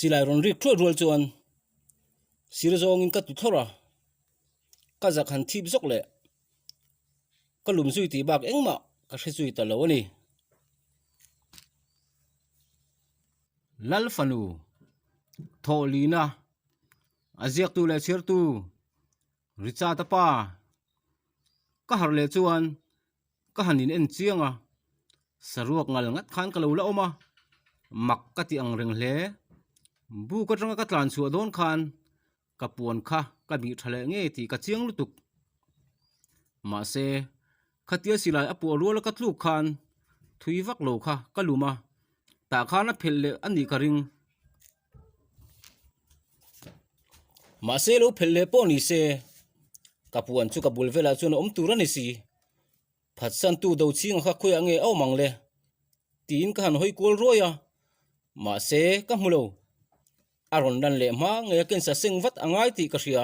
Silai rawn rik thuai rual chuan sir zawngin ka tu thlawrh a, ka zak han thip zawk leh ka lum zui tih bak engmah ka hre zui ta lo a ni. Lal fanu thawhlina a ziaktu leh chhiartu Richard-a pa ka harh leh chuan ka han in en chiang a, saruak ngal ngat khan ka lo la awm a, mak ka ti ang reng hle. Buk atanga ka tlan chhuah dawn khan ka puan kha ka bih tha leh ngei tih ka chiang lutuk. Mahse, khatia silai a puah ruala ka tluk khan thui vak lo kha ka lum a, tah khan a phelh leh a nih ka ring. Mahse lo phelh leh pawh ni se, ka puan chu ka bul velah chuan a awm tur a ni si. Phatsantu do chhinga kha khawiah nge a awm ang le? Tiin ka han hawi kual ruai a, mahse ka hmu lo. A rawn lan leh hma ngei a kensa seng vat a ngai tih ka hria.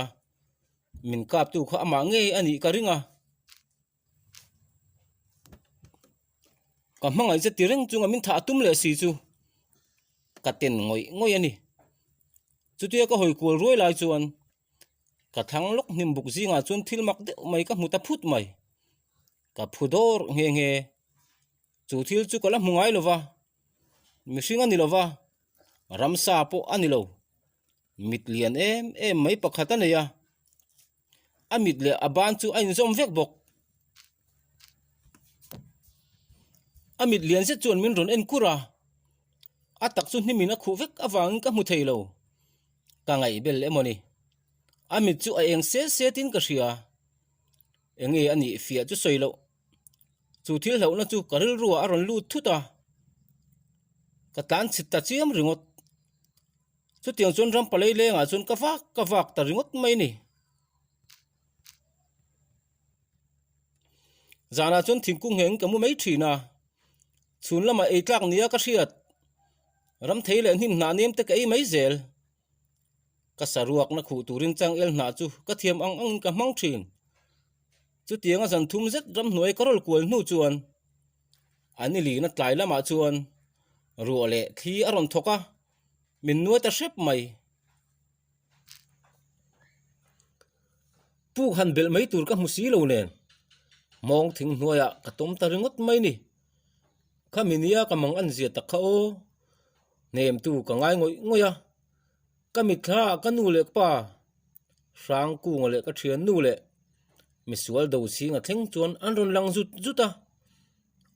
Min kaptu kha amah ngei a nih ka ring a. Ka hmangaih che ti reng chunga min thah tum leh si chu ka ten ngawih ngawih a ni. Chutia ka hawi kual ruai lai chuan ka thlang lawk hnim buk zingah chuan thil mak deuh mai ka hmu ta phut mai. Ka phu dawr nghe nghe. Chu thil chu ka la hmu ngai lo va, mihring a ni lo va, ramsa pawh a ni lo. Mit lian em em mai pakhat a nei a. A mit leh a ban chu a inzawm vek bawk. A mit lian zet chuan min rawn en kur a, a tak chu hnimin a khuh vek avangin ka hmu thei lo. Ka ngaihbel emaw ni? A mit chu a eng set setin ka hria. Enge a nih fiah chu sawi loh. Chu thil hlauhna chu ka rilruah a rawn lut thut a, ka tlan chhit ta chiam ringawt. Chutiang chuan ram palei lengah chuan ka vak ka vak ta ringawt mai a ni. Zanah chuan thingkung ngheng ka mu mai thin a, chhun lamah ei tlak nia ka hriat. Ram thei leh hnim hnah nem te ka ei mai zel. Ka saruakna khuh turin changel hnah chu ka thiam ang angin ka hmang thin. Chutianga zan thum zet ramhnuai ka rawl kual hnu chuan a ni lina tlai lamah chuan ruah leh thli a rawn thawk a, min nuai ta hrep mai. Puk han belh mai tur ka hmu si lo nen mawng thing hnuaiah ka tawm ta ringawt mai ni. Khami nia ka mang an zia tak kha aw. Hnemtu ka ngai ngawih ngawih a, ka mitthla ah ka nu leh ka pa, Hrangkunga leh ka thian nu leh misual do chhinga thleng chuan an rawn lang zut zut a,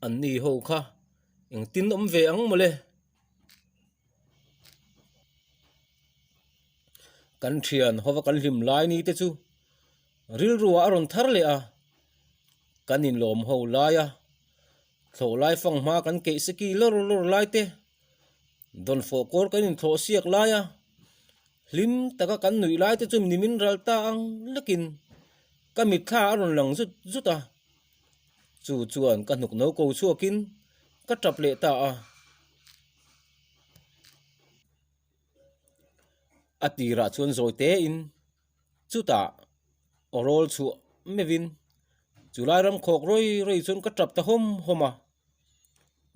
an ni ho kha engtin awm ve ang mawle. Kan thian hova kan hlim lai ni te chu rilruah a rawn thar leh a, kan inlawm ho lai a. Thlawh lai fang hma kan keih seki lawr lawr lai te, dawnfawh kawr kan inthlawh siak lai a, hlim taka kan nuih lai te chu nimin ral ta ang lekin ka mitthla a rawn lang zut zut a, chu chuan ka hnuk no ko chhuakin ka tap leh ta a. A tirah chuan zawi tein chutah aw rawl chhuah meuhin chu lai ram khawk rawi rawi chuan ka tap ta hawm hawm a,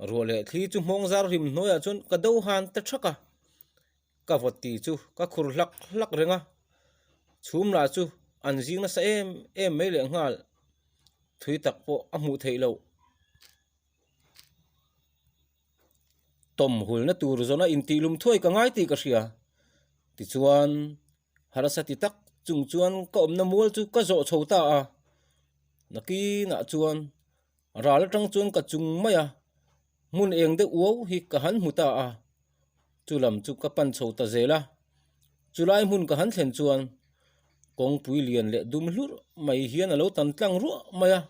ruah leh thli chu hmawng zar hlim hnuaiah chuan ka do han ta thak a, ka vawt tih chu ka khur hlak hlak reng a, chhum lah chu an zing nasa em em mai leh nghal thui tak pawh a hmuh theih loh. Tawm hulna tur zawna intihlum thuai ka ngai tih ka hria. Tichuan, harsa ti tak chung chuan ka awmna mual chu ka zawh chho ta a. Nakinah chuan ral atang chuan ka chung mai a, hmun eng deuh uau hi ka han hmu ta a. Chu lam chu ka pan chho ta zel a. Chulai hmun ka han thlen chuan kawngpui lian leh dum hlurh mai hian a lo tan tlang ruah mai a,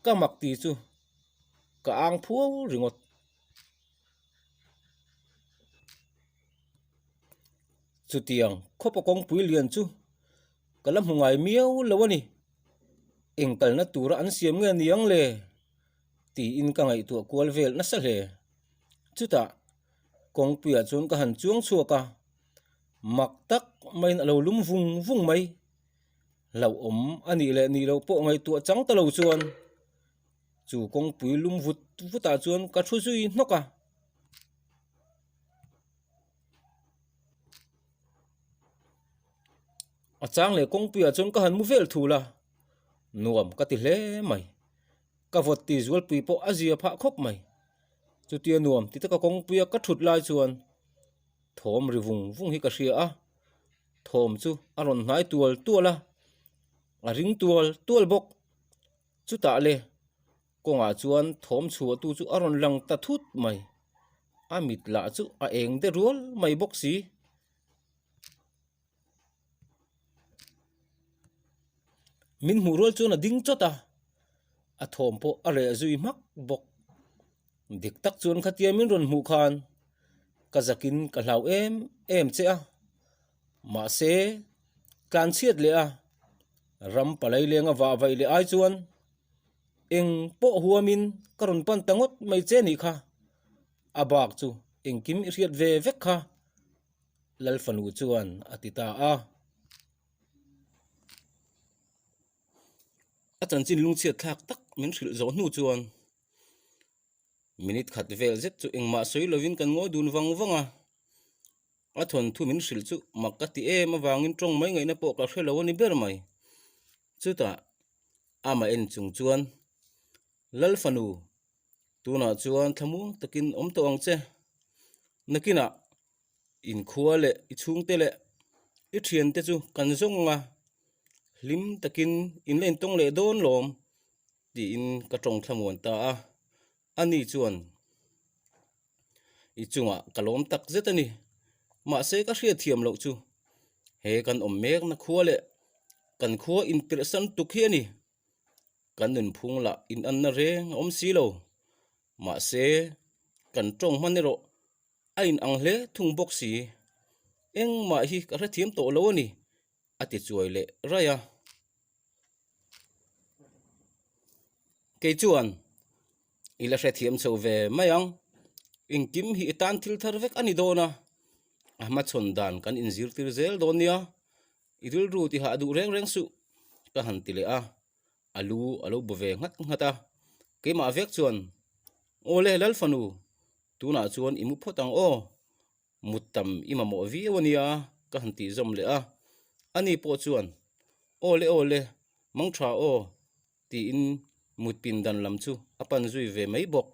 ka mak ti chu Ka ang phuau ringawt. Chutiang khawpa kawngpui lian chu ka la hmu ngai miau lo a ni. Eng kalna tura an siam nge ni ang le? tiin ka ngaihtuah kual vel nasa hle. Chutah kawngpuiah chuan ka han chuang chhuak a, mak tak maiin a lo lum vung vung mai. Hlauhawm a nih leh nih loh pawh ngaihtuah chang ta lo chuan Chu kawngpui lum vut vut ah chuan ka thu zui hnawk a. A chang leh kawngpuiah chuan ka han mu vel thul a, nuam ka ti hle mai. Ka vawt ti zualpui pawh a zia phah khawp mai. Chutia nuam ti taka kawngpuia ka thut lai chuan thawm ri vung vung hi ka hria a, thawm chu a rawn hnai tual tual a, a ring tual tual bawk. Chutah le kawngah chuan thawm chhuahtu chu a rawn lang ta thut mai. A mit lah chu a eng de rual mai bawk si. Min hmuh rual chuan a ding chawt a, a thawm pawh a reh zui hmak bawk. Dik tak chuan khatia min rawn hmuh khan ka zakin ka hlau em em che a, mahse tlan chhiat leh a, ram palai lenga vah vaih leh ai chuan eng pawh huamin ka rawn pan ta ngawt mai che nih kha, a bak chu engkim i hriat ve vek kha. Lal fanu chuan a ti ta a. A chanchin lungchhiat thlak tak min hrilh zawh hnu chuan minute khat vel zet chu engmah sawi lovin kan ngawi dun vang vang a. A thawnthu min hrilh chu mak ka ti em avangin tawng mai ngaihna pawh ka hre lo a ni ber mai. Chutah amah en chung chuan Lal fanu Tunah chuan thlamuang takin awm tawh ang che. Nakinah inkhua leh i chhungte leh i thiante chu kan zawng ang a, hlim takin in la intawng leh dawn lawm tiin ka tawng thlamuan ta a. Ani chuan i chungah ka lawm tak zet a ni. Mahse ka hriatthiam loh chu he kan awm mekna khua leh kan khua inpirhsan tuk hi a ni. Kan nunphung lah inanna reng a awm si lo. Mahse, kan tawng hman erawh a inang hle thung bawk si. Engmah hi ka hrethiam tawh lo a ni, a ti chuai leh raih a. Kei chuan i la hrethiam chho ve mai ang. Engkim hi i tan thil thar vek a ni dawn a, a hmachhawn dan kan inzirtir zel dawn nia. I rilru tihah a duh reng reng suh ka han ti leh a, a lu a lo bu ve nghat nghat a. Keimah vek chuan, Aw le Lal fanu, tunah chuan i mu phawt ang aw, mut tam i mamawh viau a nia ka han tih zawm leh a. Ani pawh chuan, Aw le aw le, mang tha aw tiin mut pindan lam chu a pan zui ve mai bawk.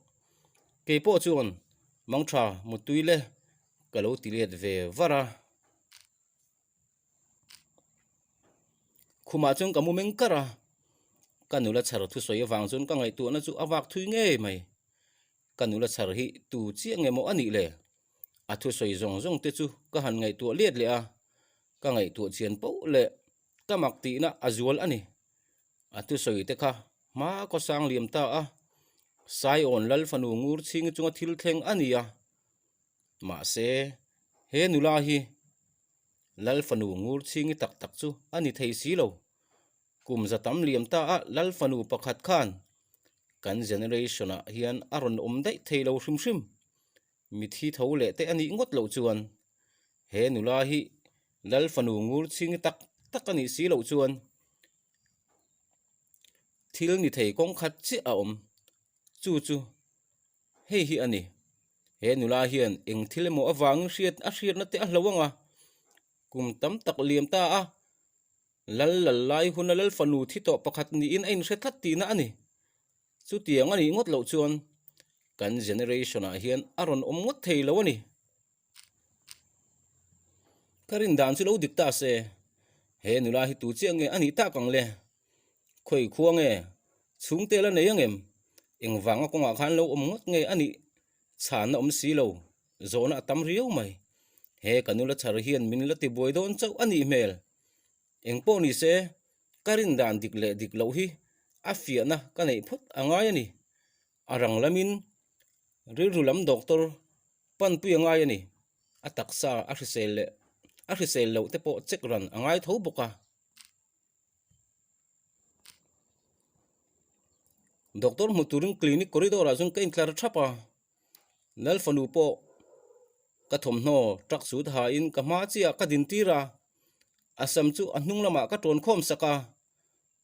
Kei pawh chuan, Mang tha, muttui le ka lo ti let ve var a. Khumah chuan ka mu meng kar a, ka nula chhar thusawi avang chuan ka ngaihtuahna chu a vak thui ngei mai. Ka nula chhar hi tu chiah nge maw a nih le? A thusawi zawng zawng te chu ka han ngaihtuah liat leh a, ka ngaihtuah chian poh leh ka mak tihna a zual a ni. A thusawi te kha hma kaw sang liam ta a, Saiawn Lal fanu ngur chhing chunga thil thleng a ni a. Mahse, he nula hi Lal fanu ngur chhingi tak tak chu a ni thei si lo. Kum za tam liam ta a Lal fanu pakhat khan kan generation ah hian a rawn awm daih thei lo hrim hrim. Mithi tho leh te a nih ngawt loh chuan he nula hi Lal fanu ngur chhingi tak tak a nih si loh chuan thil ni thei kawng khat chiah a awm. Chu chu Hei hi a ni. He nula hian eng thil emaw avangin hriat a hriatna te a hlo ang a, kum tam tak liam ta a, lal lal lai huna lal fanu thi tawh pakhat niin a inhre tlat tihna a ni. Chutiang a nih ngawt loh chuan kan generation ah hian a rawn awm ngawt thei lo a ni. Ka rin dan chu lo dik ta se, he nula hi tu chiah nge a nih tak ang le? Khawi khua nge? Chhungte la nei angem? Engvanga kawngah khan lo awm ngawt nge a nih chhanna awm si lo, zawhna a tam riau mai. He ka nula chhar hian min la tibuai dawn chauh a nih hmel. Engpawh ni se, ka rin dan dik leh dik loh hi a fiahna ka neih phawt a ngai a ni. A rang lamin rilru lam doctor panpui a ngai a ni. A taksa a hrisel leh a hrisel loh te pawh check ran a ngai tho bawk a. Doctor hmu turin clinic corridor ah chuan ka intlar thap a, Lal fanu pawh ka thawmhnaw truck suit ha in ka hma chiah ah ka din tir a, a sam chu a hnung lamah ka tawn khawm sak a,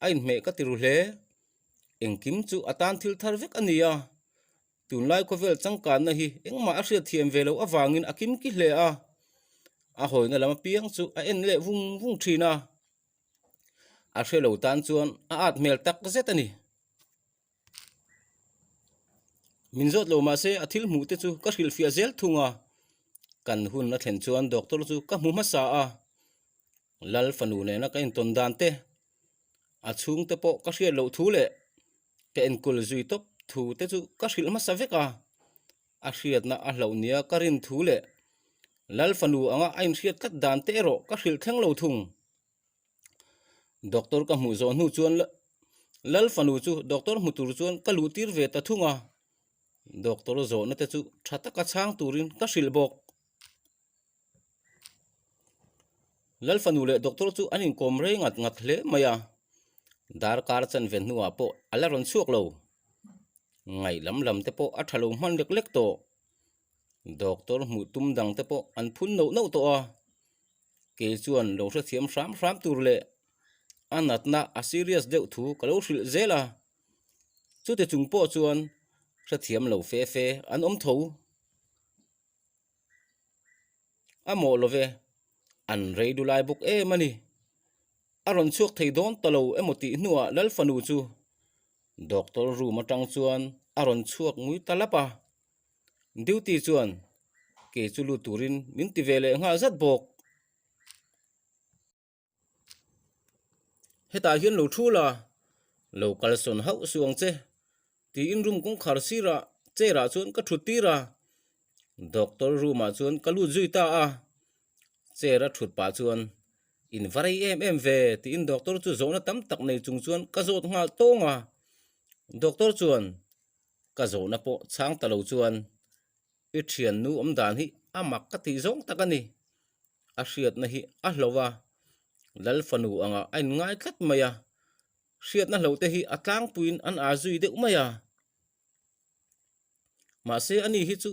a inhmeh ka ti ru hle, engkim chu a tan thil thar vek a ni a, tunlai khawvel changkanna hi engmah a hriatthiam ve loh avangin a kimki hle a, a hawina lam apiang chu a en leh vung vung thin a. A hre lo tan chuan a at hmel tak zet a ni. Min zawt lo mahse a thil hmuh te chu ka hrilhfiah zel thung a, kan hun a thlen chuan doctor chu ka hmu hmasa a, Lal fanu nena ka intawn dan te, a chhungte pawh ka hriat loh thu leh ka enkawl zui tawp thu te chu ka hrilh hmasa vek a, a hriatna a hlauh nia ka rin thu leh Lal fanu anga a inhriat tlat dan te erawh ka hrilh thleng lo thung. Doctor ka hmuh zawh hnu chuan Lal fanu chu doctor hmu tur chuan ka luh tir ve ta thung a, doctor zawhna te chu tha taka chhang turin ka hrilh bawk. Lal fanu leh doctor chu an inkawm rei ngat ngat hle mai a, darkar chanve hnuah pawh a la rawn chhuak lo. Ngaih lam lam te pawh a tha lo hman lek lek tawh. Doctor hmuh tum dang te pawh an phun nauh nauh tawh a. Kei chuan lo hrethiam hram hram tur leh a natna a serious deuh thu ka lo hrilh zel a, chute chung pawh chuan hrethiam lo fe fe an awm tho. A mawh lo ve, an rei du lai bawk em a ni. A rawn chhuak thei dawn ta lo emaw tih hnuah Lal fanu chu doctor room atang chuan a rawn chhuak ngui ta lap a. Duty chuan kei chu lut turin min ti ve leh nghal zat bawk. Hetah hian lo thu la, lo kalsawn hauh suh ang che tiin room kawngkhar sirah chair ah chuan ka thut tir a, doctor room ah chuan ka lut zui ta a, chair a thut pah chuan in va rei em em ve tiin doctor chu zawhna tam tak nei chung chuan ka zawt nghal tawng a, doctor chuan ka zawhna pawh chhang ta lo chuan I thiannu awm dan hi a mak ka tih zawng tak a ni. A hriatna hi a hlo a, Lal fanu angah a inngai tlat mai a, hriatna hlo te hi a tlangpuiin an aa zui deuh mai a. Mahse ani hi chu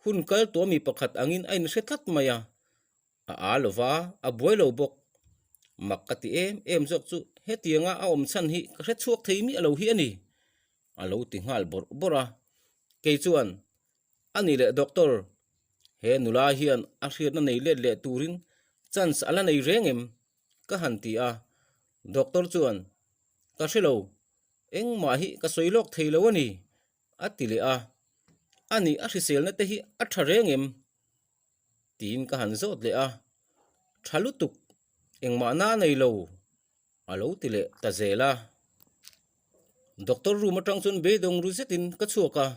hun kal tawh mi pakhat angin a inhre tlat mai a, a aa lo va, a buai lo bawk. Mak ka ti em em zawk chu hetianga a awm chhan hi ka hre chhuak thei miah lo hi a ni. A lo ti nghal bawrh bawrh a, kei chuan, A ni leh doctor, he nula hian a hriatna nei let leh turin chance a la nei reng em? ka han ti a, doctor chuan, Ka hre lo, engmah hi ka sawi lawk thei lo a ni, a ti leh a, A nih a hriselna te hi a tha reng em? tiin ka han zawt leh a, Tha lutuk, engmah na nei lo, a lo ti leh ta zel a. Doctor room atang chuan beidawng ru zetin ka chhuak a,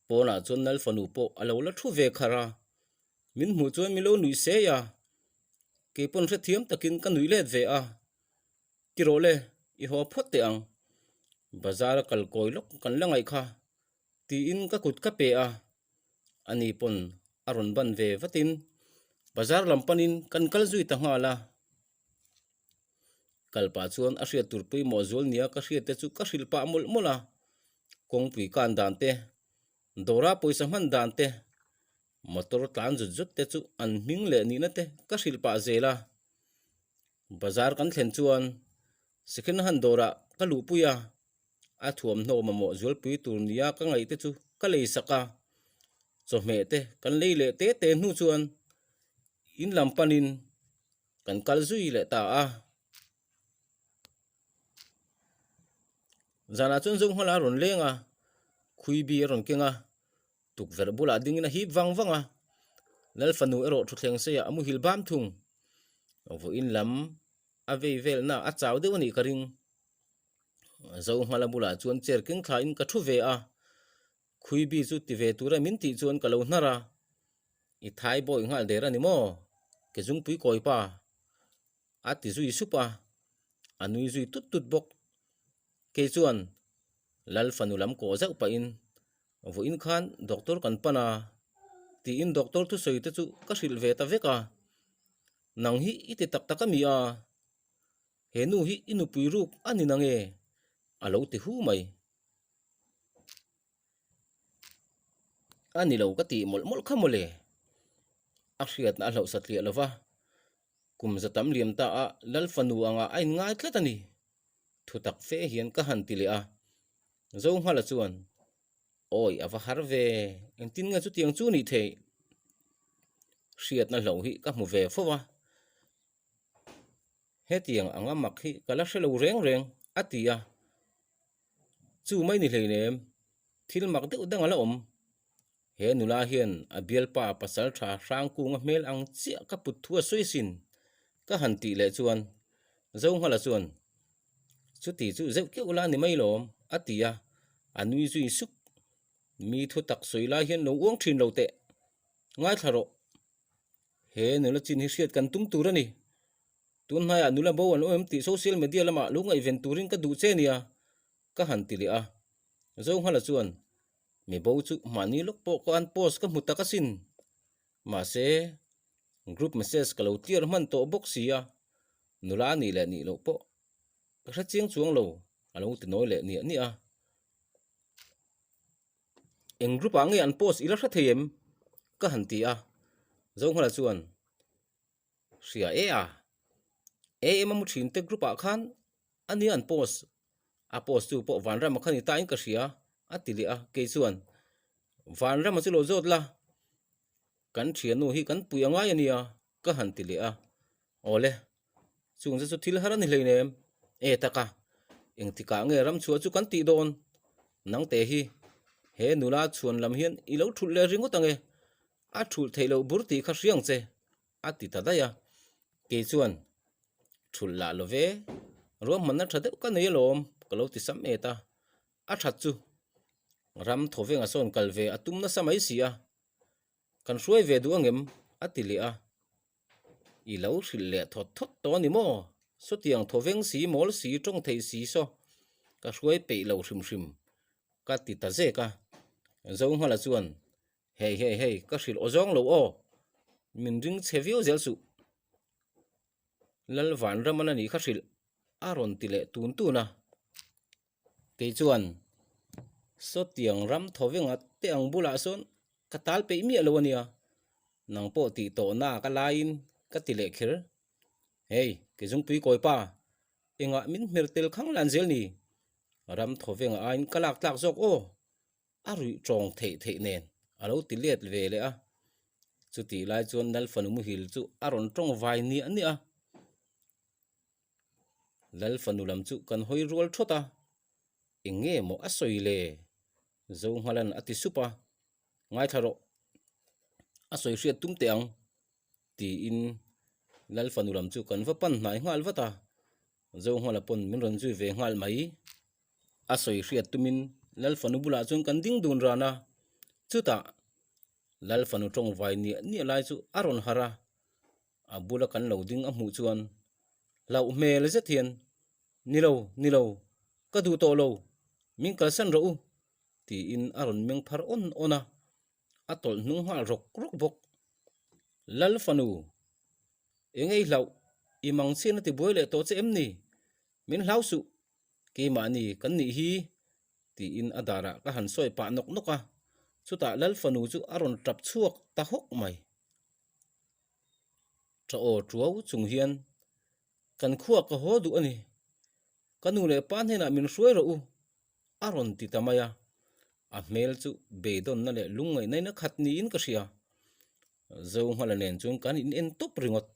pawnah chuan nal fanu pawh a lo la thu ve kharh a, min hmuh chuan min lo nuih sei a, keipawn hrethiam takin ka nuih let ve a, ti rawh le i haw phawt teh ang, bazar a kal kawi lawk kan la ngaih kha tiin ka kut ka pe a, ani pawn a rawn ban ve vatin bazar lam panin kan kal zui ta nghal a. Kal pah chuan a hriat tur pawimawh zual nia ka hriat te chu ka hrilh pah mawlh mawlh a, kawngpui kan dan te, dawra pawisa hman dan te, motor tlan zut zut te chu an hming leh nihna te ka hrilh pah zel a. Bazar kan thlen chuan second hand dawrah ka luhpui a, a thuamhnaw mamawh zualpui tur nia ka ngaih te chu ka lei sak a, chawhmeh te kan lei leh te te hnu chuan in lam panin Kan kal zui leh ta a. Zanah chuan Zohmala a rawn leng a, Khuibi a rawn keng a, tukverh bulah dingin a hip vang vang a. Lal fanu erawh thutthleng seiah a muhil bam thung. Vawiin lam a vei velna a chau deuh a nih ka ring. Zohmala bulah chuan chair keng thlain ka thu ve a, Khuibi chu ti ve tura min tih chuan ka lo hnar a. I thai bawi nghal der a ni maw? Ke zungpui kawi pa a ti zui sup a, a nui zui tut tut bawk. Kei chuan Lal fanu lam kawh zauh pahin vawiin khan doctor kan pan a tiin doctor thusawi te chu ka hrilh ve ta vek a, Nang hi i ti tak tak a mi a? He nu hi i nupui ruk a ni nange? a lo ti hu mai. A ni lo ka tih mawlh mawlh kha mawle. A hriatna a hlauh satliah lo va, kum za tam liam ta a Lal fanu angah a inngai tlat a ni. Thu tak fe hian ka han ti leh a. Zohnghala chuan, Awi a va har ve, engtin nge chutiang chu nih theih? Hriatna hlauh hi ka hmu ve fo a. Hetiang anga mak hi ka la hre lo reng reng, a ti a. Chu mai ni hleinem, thil mak deuh dang a la awm. He nula hian a bialpa pasal tha Hrangkunga hmel ang chiah ka put thu a sawi sin, ka han tih leh chuan Zonghala chuan, Chuti chu zeuh keuh la ni mai lawm, a ti a, a nui zui suk. Mi thu tak sawi lai hian lo uang thin lo teh, ngaithla rawh. He nula chin hi hriat kan tum tur a ni. Tun hnaiah nula bo an awm em tih social media lamah lo ngaihven turin ka duh che nia, ka han ti leh a. Zonghala chuan, Mi bo chu mahni lawk pawh ka an post ka hmu tak asin. Mahse, group message ka lo clear hman tawh bawk si a, nula nih leh nih loh pawh ka hre chiang chuang lo, a lo ti nawi leh niah niah a. Eng group ah nge an post i la hre thei em? ka han ti a, Zonghala chuan, Hria e a, AM a mu thin te group ah khan a nia an post, a post tu pawh Vanrama kha ni ta in ka hria a ti leh a, kei chuan Vanrama chu lo zawt la, kan thiannu hi kan pui a ngai a nia ka han ti leh a, awle chung chu chu thil har a ni hleinem, e taka engtikah nge ramchhuah chu kan tih dawn, nangte hi he nula chhuan lam hian i lo thulh leh ringawt ang e, a thulh theih loh bur tih kha hriang che. A ti ta daih a, kei chuan thulh lah lo ve, ruahmanna tha deuh ka nei alawm ka lo ti sam et a, a that chu ram thawveng a sawn kal ve a tum nasa mai si a, kan hruai ve duh angem a ti leh a, i lo hrilh leh thawt thawt tawh a ni maw, sawtiang thawveng si mawl si tawng thei si saw ka hruai peih lo hrim hrim ka ti ta zek a, Zonghala chuan Hei hei hei, ka hrilh aw zawng lo aw, min ring chhe viau zel suh. Lal Vanraman a nih kha hrilh a rawn ti leh tun tun a. Kei chuan, Sawtiang ram thawvenga te ang bulah sawn ka tal peih miah lo a nia, nang pawh tih tawhna ka laiin ka ti leh kher. Hei, Kezungpui kawipa, engah min hmer tel khang lan zel ni? Ram thawvenga aiin ka lak tlak zawk aw. A ruih tawng theih theih nen a lo ti let ve leh a, chutih lai chuan Lal fanu muhil chu a rawn tawng vai niah niah a, Lal fanu lam chu kan hawi rual thawt a, eng nge maw a sawi le? Zohnghalan a ti sup a, ngaithla rawh, a sawi hriat tum teh ang tiin Lal fanu lam chu kan va pan hnai nghal vat a, Zohnghala pawn min rawn zui ve nghal mai. A sawi hriat tumin Lal fanu bulah chuan kan ding dun ran a, chutah Lal fanu tawngvai niah niah lai chu a rawn harh a, a bula kan lo ding a hmuh chuan hlauh hmel zet hian, Ni lo, ni lo, ka duh tawh lo, min kalsan rawh u, tiin a rawn meng phar awn awn a, a tawlh hnung nghal rawk rawk bawk. Lal fanu, eng ei hlauh, i mang chhiatna tibuai leh tawh che em ni? Min hlau suh, Keimahni kan nih hi tiin a darah ka han sawi pah nawk nawk a, chutah Lal fanu chu a rawn tap chhuak ta hawk mai. Tha aw tuau chung hian kan khuak ka haw duh a ni, ka nu leh pa hnenah min hruai rawh u a rawn ti ta mai a, a hmel chu beidawnna leh lungngaihnain a khat niin ka hria. Zonghala nen chuan kan in en tawp ringawt.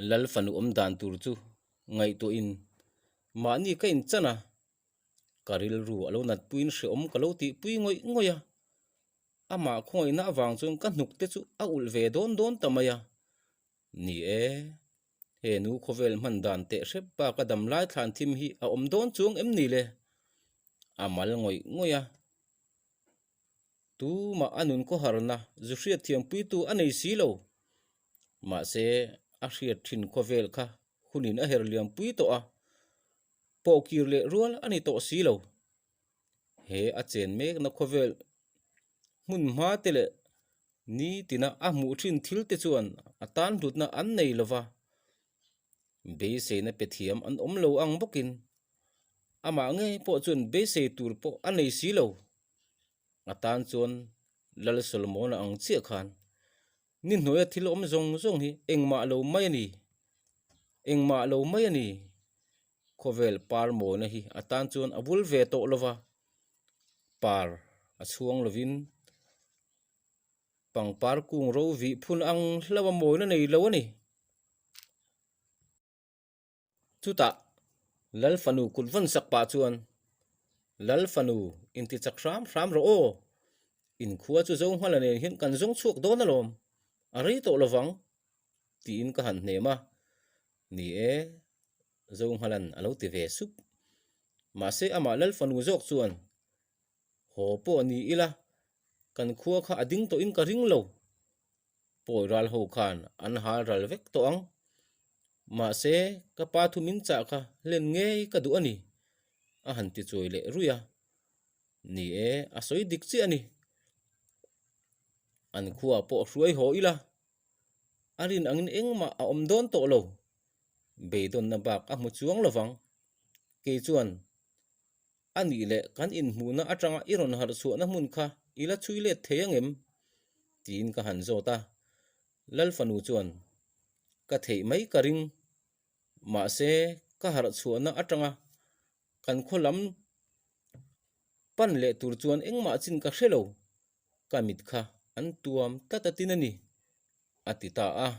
Lal fanu awm dan tur chu ngaihtuahin mahni ka inchan a, ka rilru a lo nat puiin hrehawm ka lo tihpui ngawih ngawih a, amah khawngaihna avang chuan ka hnuk te chu a ulh ve dawn dawn ta mai a, ni e, he nu khawvel hman dan teh hrep bak a dam lai thlan thim hi a awm dawn chuang em ni le? A mal ngawih ngawih a. Tumah a nun khawharna zu hriat thiampuitu a nei si lo. Mahse, a hriat thin khawvel kha hunin a her liampui tawh a, pawhkir leh rual a ni tawh si lo. He a chen mekna khawvel hmun hma te leh nitina a hmuh thin thil te chuan a tan hlutna an nei lo va, beiseina pe thiam an awm lo ang bawkin amah ngei pawh chuan beisei tur pawh a nei si lo. A tan chuan Lal Solomona ang chiah khan ni hnuaia thil awm zawng zawng hi engmah lo mai a ni, engmah lo mai a ni. Khawvel par mawina hi a tan chuan a bul ve tawh lo va, par a chhuang lovin pangpar kung ro vih phun ang hlauh a mawina nei lo a ni. Chutah Lal fanu kut vawn sak pah chuan, Lal fanu, inti chak hram hram rawh aw, inkhua chu zo nghala nen hian kan zawng chhuak dawn alawm, a rei tawh lovang, tiin ka han hnem a. Ni e, zo nghalan a lo ti ve sup. Mahse amah Lal fanu zawk chuan, Haw pawh ni ila, kan khua kha a ding tawhin ka ring lo. Pawi ral ho khan an hal ral vek tawh ang. Mahse, ka pa thu min chah kha hlen ngei ka duh a ni, a han ti chuai leh ruih a. Ni e, a sawi dik chiah a ni. An khua pawh hruai haw ila, a rin angin engmah a awm dawn tawh lo. Beidawnna bak a hmu chuang lovang. Kei chuan A nih leh kan inhmuhna atanga i rawn harh chhuahna hmun kha i la chhui let thei angem? tiin ka han zawt a. Lal fanu chuan, Ka theih mai ka ring. Mahse, ka harh chhuahna atanga kan khaw lam pan leh tur chuan engmah chin ka hre lo, ka mit kha an tuam tlat a tin a ni, a ti ta a.